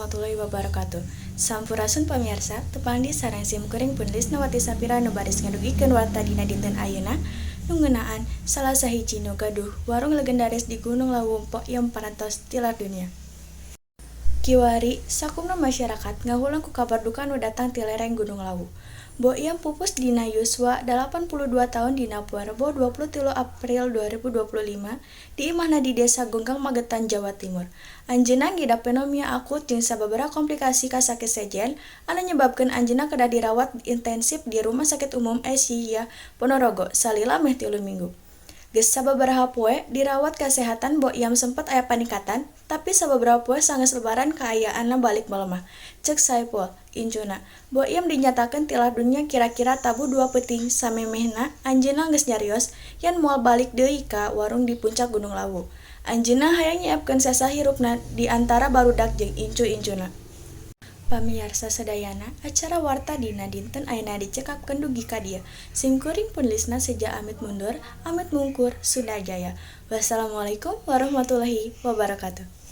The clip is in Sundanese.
Warahmatullahi wabarakatuh. Sampurasun pamirsa, tepang deui sareng sim kuring pun Lisnawati Sapira nu baris ngadugikeun warta dina dinten ayeuna nu ngeunaan salah sahiji nu gaduh warung legendaris di Gunung Lawu, Mpok Yem, parantos tilar dunia. Kiwari sakumna masyarakat ngahuleng ku kabar duka nu datang ti lereng Gunung Lawu. Mbok Yem pupus dina yuswa 82 taun dina poe Rebo 23 April 2025 di imahna di Desa Gonggang, Magetan, Jawa Timur. Anjeunna ngidap pneumonia akut jeung sababaraha komplikasi kasakit sejen anu nyebabkeun anjeunna kedah dirawat intensif di Rumah Sakit Umum Aisyiyah Ponorogo salila meh 3 minggu. Geus sababaraha poe dirawat, kasehatan Mbok Yem sempet aya paningkatan, tapi sababaraha poe sanggeus lebaran kaayaanna balik melemah. Ceuk Saipul, incuna, Mbok Yem dinyatakeun tilar dunya kira-kira tabuh 2 peuting. Samemehna anjeunna geus nyarios yen moal balik deui ka warung di puncak Gunung Lawu. Anjeunna hayang nyiapkeun sesa hirupna di antara barudak jeung incu-incuna. Pamiarsa sadayana, acara Warta dina dinten ayeuna dicekapkeun dugi ka dieu. Sim kuring pun Lisna seja amit mundur, amit mungkur, Sunda Jaya. Wassalamualaikum warahmatullahi wabarakatuh.